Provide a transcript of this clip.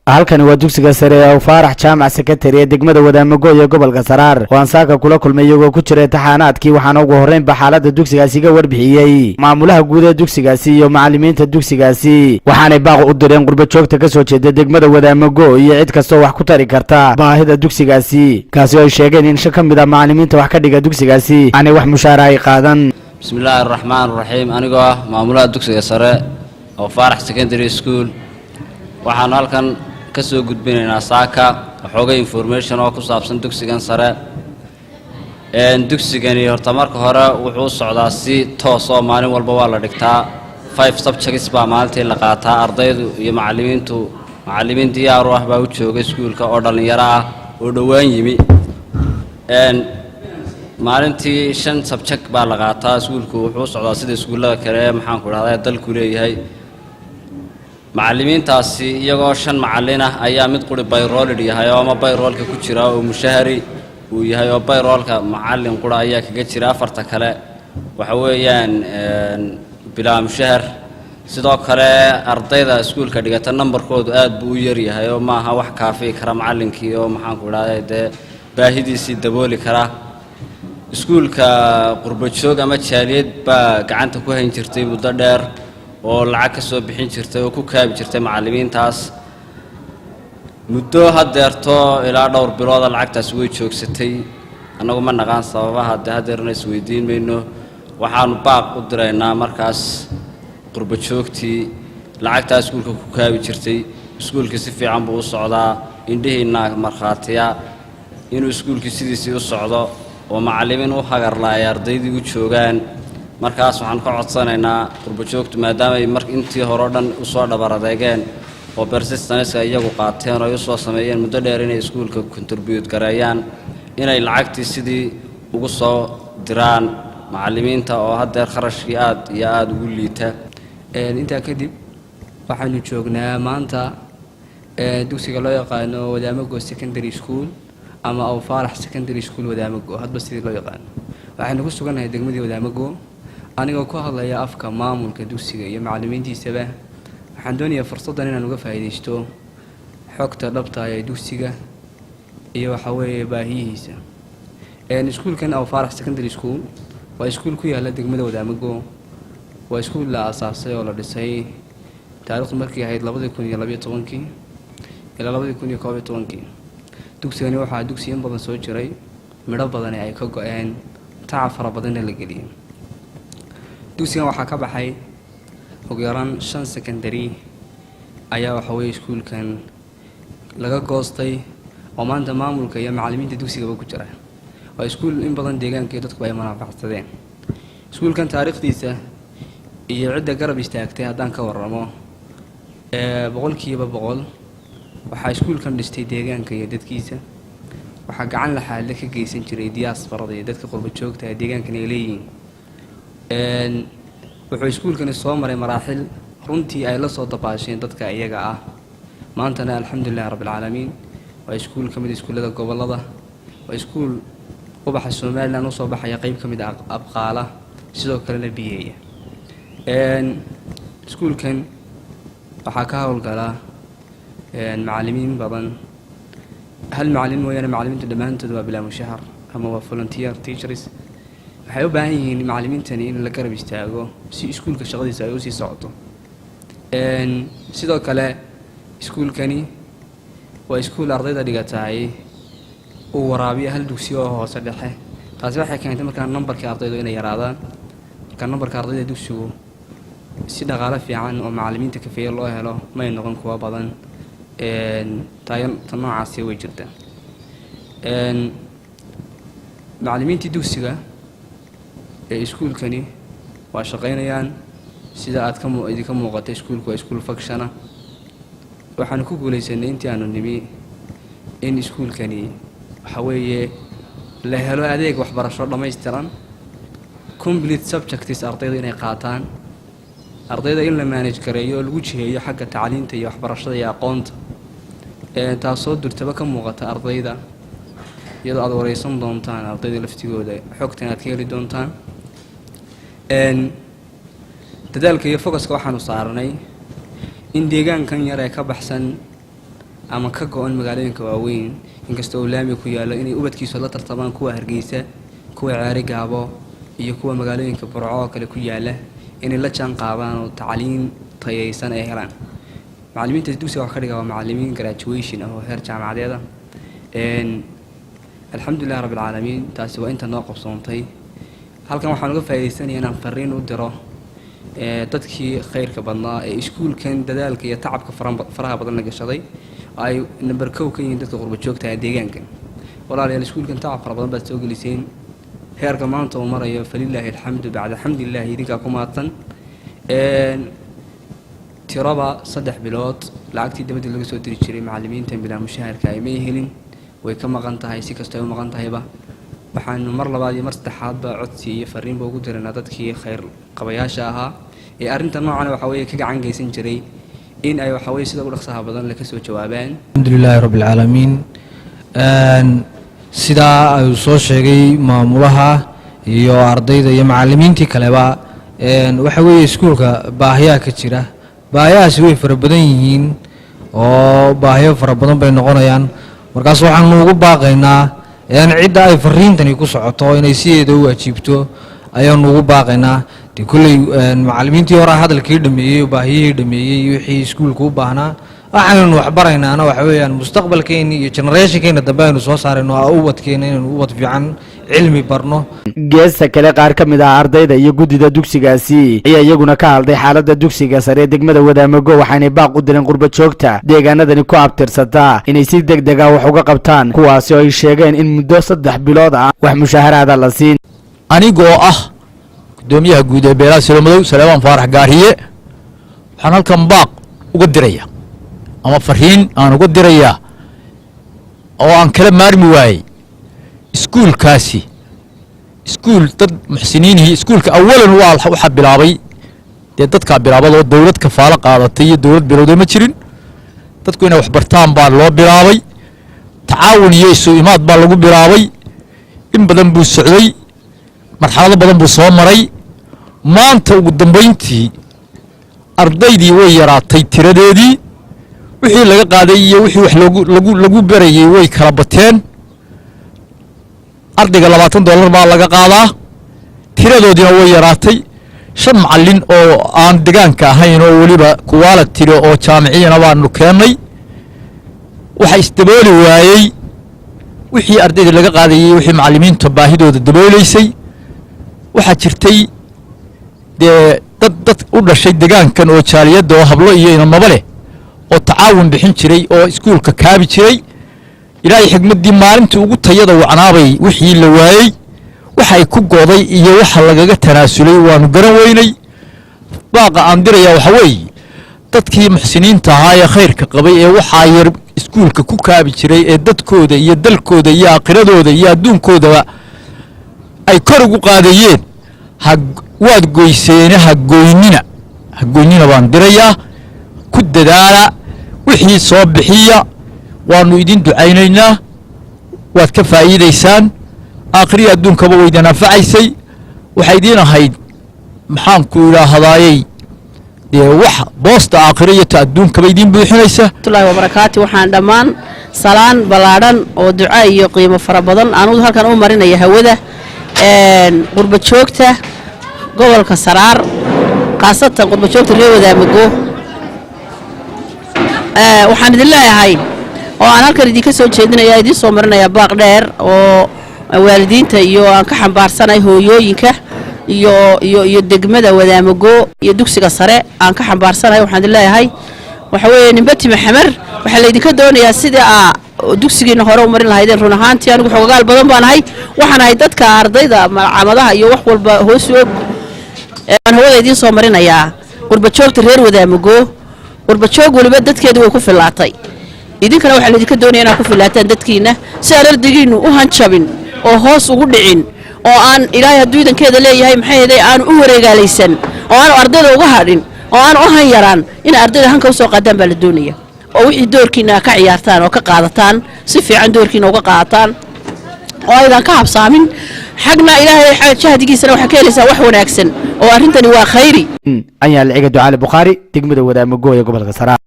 Halkani waa dugsiga sare ee Faarax Jaamac Secondary ee degmada Wadaamago ee gobolka Saraar oo aan saaka kula kulmay iyagoo ku jira imtixaanaadkii. Waxaana ugu horreynba xaaladda dugsigaasi ka warbixiyey maamulaha guud ee dugsigaasi iyo macallimiinta dugsigaasi, waxaanay baaq u direen qurbo joogta ka soo jeeda degmada Wadaamago iyo cid kastoo wax ku tari karta baahida dugsigaasi, kaasi oo ay sheegeen in shan ka mid ah macallimiinta wax ka dhiga dugsigaasi aanay wax mushaara ay qaadan. Bismi illaahi araxmaan araxiim. Anigoo ah maamulaha dugsiga sare oo Faarax Secondary School, waxaanu halkan ka soo gudbinaynaa saaka waxoogay information oo ku saabsan dugsigan sare. Dugsigani horta marka hore wuxuu u socdaa si toos oo maalin walba waa la dhigtaa. Five subjects baa maalintii la qaataa. Ardaydu iyo macallimiintu, macallimiin diyaaru ah baa u jooga iskuulka oo dhallinyaro ah oo dhowaan yimi. Maalintii shan subject baa la qaataa. Iskuulku wuxuu u socdaa sida iskuullada kale, maxaanku dhahdaa, dalku leeyahay. Macallimiintaasi iyagoo shan macallin ah ayaa mid quri payrolled yahay oo ama payrollka ku jira oo mushahari uu yahay, oo payrollka macallin qura ayaa kaga jira. Afarta kale waxa weeyaan bilaa mushahar. Sidoo kale ardayda iskuulka dhigata nambarkoodu aad buu u yaryahay oo maaha wax kaafiyi kara macallinkii oo, maxaanku dhahday, dee baahidiisii dabooli kara. Iskuulka qurbajoog ama jaaliyad baa gacanta ku hayn jirtay muddo dheer oo lacag ka soo bixin jirtay oo ku kaabi jirtay macallimiintaas. Muddo haddeerto ilaa dhowr bilooda lacagtaasi way joogsatay. Annagu ma naqaan sababaha, dee haddeerna isweydiin mayno. Waxaanu baaq u diraynaa markaas qurbajoogtii lacagtaa iskuulka ku kaabi jirtay. Iskuulkii si fiican buu u socdaa, indhihiinna markhaatiya inuu iskuulkii sidiisii u socdo oo macallimiin u hagarla ay ardaydii u joogaan. Markaas waxaan ka codsanaynaa qurbajoogtu, maadaama ay mar intii hore o dhan usoo dhabar adeegeen oo persistenska iyagu qaateen oo ay usoo sameeyeen muddo dheer inay iskuulka contribute gareeyaan, inay lacagtii sidii ugu soo diraan macallimiinta oo haddeer kharashkii aad iyo aada ugu liita. Intaa kadib, waxaanu joognaa maanta dugsiga loo yaqaano Wadaamago Secondary School ama Awfaarax Secondary School Wadaamago, hadba sidii loo yaqaano. Waxaynu ku sugannahay degmadii Wadaamago. Anigoo ku hadlaya afka maamulka dugsiga iyo macallimiintiisaba, waxaan doonayaa fursaddan inaan uga faa'iidaysto xogta dhabta ee dugsiga iyo waxa weeye baahiyihiisa. Iskuulkan Awfaarax Secondary School waa iskuul ku yaala degmada Wadaamago. Waa iskuul la aasaasay oo la dhisay taariikhdu markii ahayd 2012-kii ilaa 2011-kii. Dugsigani waxaa dugsi in badan soo jiray, midho badani ay ka go-een, tacab fara badanna la geliyey. Dugsigan waxaa ka baxay ugu yaraan shan secondary ayaa waxa weeye iskuulkan laga goostay oo maanta maamulka iyo macallimiinta dugsigaba ku jira. Waa iskuul in badan deegaanka iyo dadkuba ay manaaficsadeen. Iskuulkan taariikhdiisa iyo cidda garab istaagtay haddaan ka warramo, 100% waxaa iskuulkan dhistay deegaanka iyo dadkiisa. Waxaa gacan laxaadle ka geysan jiray diasporada iyo dadka qurba joogta ee deegaankan ay leeyihiin. Wuxuu iskuulkani soo maray maraaxil runtii ay la soo dabaasheen dadka iyaga ah. Maantana, alxamdulilahi rabbilcaalamiin, waa iskuul ka mid iskuullada gobollada, waa iskuul ubaxa Somaliland usoo baxaya qeyb ka mid ah abqaala, sidoo kalena biyeeya. Iskuulkan waxaa ka howlgala macallimiin badan. Hal macallin mooyaane, macallimiintu dhammaantood waa bilaa mushahar ama waa volunteer teachers. Waxay u baahan yihiin macallimiintani in la garab istaago si iskuulka shaqadiisa ay usii socoto. Sidoo kale iskuulkani waa iskuul ardayda dhigataay uu waraabiyo hal dugsi oo hoose dhexe. Taasi waxay keentay markaa nambarkii ardaydu inay yaraadaan. Marka nambarka ardayda dugsigu si dhaqaalo fiican oo macallimiinta kafeeye loo helo may noqon kuwa badan. Tayo ta noocaasi way jirtaa. Macallimiintii dugsiga ee iskuulkani waa shaqaynayaan sida aad ka idinka muuqata. Iskuulku waa iskuul function ah. Waxaanu ku guulaysanay intii aanu nimi in iskuulkani waxa weeye la helo adeeg waxbarasho dhammaystiran, complete subjects ardayda inay qaataan, ardayda in la manage gareeyo oo lagu jiheeyo xagga tacliinta iyo waxbarashada iyo aqoonta, taasoo durtaba ka muuqata ardayda, iyadoo aad wareysan doontaan ardayda laftigooda, xogtan aad ka heli doontaan. Dadaalka iyo focuska waxaanu saarnay in deegaankan yar ee ka baxsan Ama ka go-an magaalooyinka waaweyn, inkastoo uu laami ku yaallo, inay ubadkiisu la tartamaan kuwa Hargeysa, kuwa Ceeri Gaabo iyo kuwa magaalooyinka Burco oo kale ku yaala, inay la jaan qaadaan oo tacliin tayaysan ay helaan. Macallimiinta dugsiga wax ka dhiga waa macallimiin graduation ah oo heer jaamacadeed ah. Alxamdulilah rabbi alcaalamiin, taasi waa inta noo qabsoontay. Halkan waxaan uga faa'iidaysanaya inaan fariin u diro dadkii khayrka badnaa ee iskuulkan dadaalka iyo tacabka faraha badan la gashaday, ay number 1 ka yihiin dadka qurba joogta ee deegaankan. Walaalayaal, iskuulkan tacab fara badan baad soo geliseen. Heerka maanta uu marayo, falilaahi alxamdu bacda alxamdulilaahi, idinkaa ku mahadsan. Tiraba 3 bilood lacagtii dabadda laga soo diri jiray macallimiinta bilaa mushaharka ay may helin, way ka maqan tahay. Si kastoo ay u maqan tahayba, waxaanu mar labaad iyo mar saddexaadba codsi iyo fariinba ugu diraynaa dadkii khayr qabayaasha ahaa ee arrinta noocan waxa weeye ka gacan geysan jiray in ay waxa weye sida ugu dhaqsaha badan le kasoo jawaabaan. Alxamdu lilaahi rabbi alcaalamiin. Sidaa uu soo sheegay maamulaha iyo ardayda iyo macallimiintii kaleba, waxa weeye iskuulka baahiyaa ka jira. Baahiyahaasi way fara badan yihiin oo baahiyo fara badan bay noqonayaan. Markaas waxaanu ugu baaqaynaa cidda ay fariintani ku socoto inay sideeda u ajiibto ayaanu ugu baaqaynaa. Dee kolley macallimiintii hore hadalkii dhameeyey, baahiyihii dhameeyey, wixii iskuulka u baahnaa. Waxaynu waxbaraynaana waxa weeyaan mustaqbalkeeni iyo generationkeena dambe aynu soo saarayno, aa ubadkeena inaynu ubad fiican cilmi barno. Geesta kale, qaar ka mid ah ardayda iyo guddida dugsigaasi ayaa iyaguna ka hadlay xaaladda dugsiga sare ee degmada Wadaamago, waxaanay baaq u direen qurba joogta deegaanadani ku abtirsataa inay si deg deg ah wax uga qabtaan, kuwaasi oo ay sheegeen in muddo 3 bilood ah wax mushaaharaada la siin. Anigoo ah guddoomiyaha guud ee beelaha Silomadow, Saleebaan Faarax Gaariye, waxaan halkan baaq uga diraya ama fariin aan uga dirayaa oo aan kala maarmi waayey iskuulkaasi, iskuul dad muxsiniinihii iskuulka awalan waa waxaa bilaabay dee dadkaa bilaabadoo dowlad kafaalo qaadatay iyo dowlad bilowday ma jirin. Dadku inay wax bartaan baa loo bilaabay, tacaawun iyo isu imaad baa lagu bilaabay. In badan buu socday, marxalado badan buu soo maray. Maanta ugu dambayntii ardaydii way yaraatay tiradeedii, wixii laga qaaday iyo wixii wax loogu lagu lagu berayey way kala bateen. Ardayga $20 baa laga qaadaa, tiradoodiina way yaraatay. Shan macallin oo aan degaanka ahayn oo weliba kuwaala tiro oo jaamiciyana baanu keennay. Waxa isdabooli waayey wixii ardayda laga qaadayey, wixii macallimiinta baahidooda dabooleysay. Waxaa jirtay dee dad u dhashay degaankan oo jaaliyadda oo hablo iyo inamaba leh oo tacaawun bixin jiray oo iskuulka kaabi jiray. Ilaahay xigmaddii, maalintii ugu tayada wacnaabay wixii la waayey. Waxay ku goday iyo waxa lagaga tanaasulay waanu garan weynay. Baaqa aan dirayaa waxa weeye dadkii muxsiniinta ahaa ee khayrka qabay ee waxaa yar iskuulka ku kaabi jiray ee dadkooda iyo dalkooda iyo aakhiradooda iyo adduunkoodaba ay kor ugu qaadayeen, ha waad goyseene, ha goynina, ha goynina baan dirayaa. Ku dadaala, wixii soo bixiya, waanu idin ducaynaynaa, waad ka faa'iidaysaan, aakhiriya adduunkaba waydin anfacaysay. Waxay idiin ahayd, maxaanku idhaahdaayey, dee wax boosta aakhiro iyo ta adduunkaba idiin buuxinaysa. Allahi wabarakaati. Waxaan dhammaan salaan ballaadhan oo duca iyo qiimo fara badan anugu halkan u marinaya hawada qurba joogta gobolka Saraar, khaasatan qurba joogta reer Wadaamago. Waxaan idin leeyahay oo aan halkan idinka soo jeedinaya, idiin soo marinaya baaq dheer oo waalidiinta iyo aan ka xambaarsanay hooyooyinka iyo degmada Wadaamago iyo dugsiga sare aan ka xambaarsanahay. Waxaan idin leeyahay waxa weeye nimbati maxamer, waxaa laydinka doonayaa sidii aa dugsigiina hore u marin lahaydeen. Run ahaantii anigu xogagaal badan baan ahay, waxaan ahay dadka ardayda malcamadaha iyo wax walba hoos og. Waan hawada idiin soo marinayaa qurbajoogta reer Wadaamago. Qurbajoog weliba dadkeedu way ku filaatay, idinkana waxaa laydinka doonaya inaad ku filaataan dadkiina, si aan ardaygiinu u hanjabin oo hoos ugu dhicin oo aan Ilaahay hadduu idankeeda leeyahay maxay heday aanu u wareegaalaysan oo aanu ardayda uga hadhin oo aanu u han yaraan. Inay ardayda hanka usoo qaadaan baa la doonaya oo wixii doorkiina ka ciyaartaan oo ka qaadataan, si fiican doorkiina uga qaadataan oo aydan ka habsaamin. Xagna Ilaahay jahdigiisana waxaa ka helaysaa wax wanaagsan oo arrintani waa khayri. Ayaa Liciga Ducaale Bukhaari, degmada Wadaamago ee gobolka Saraar.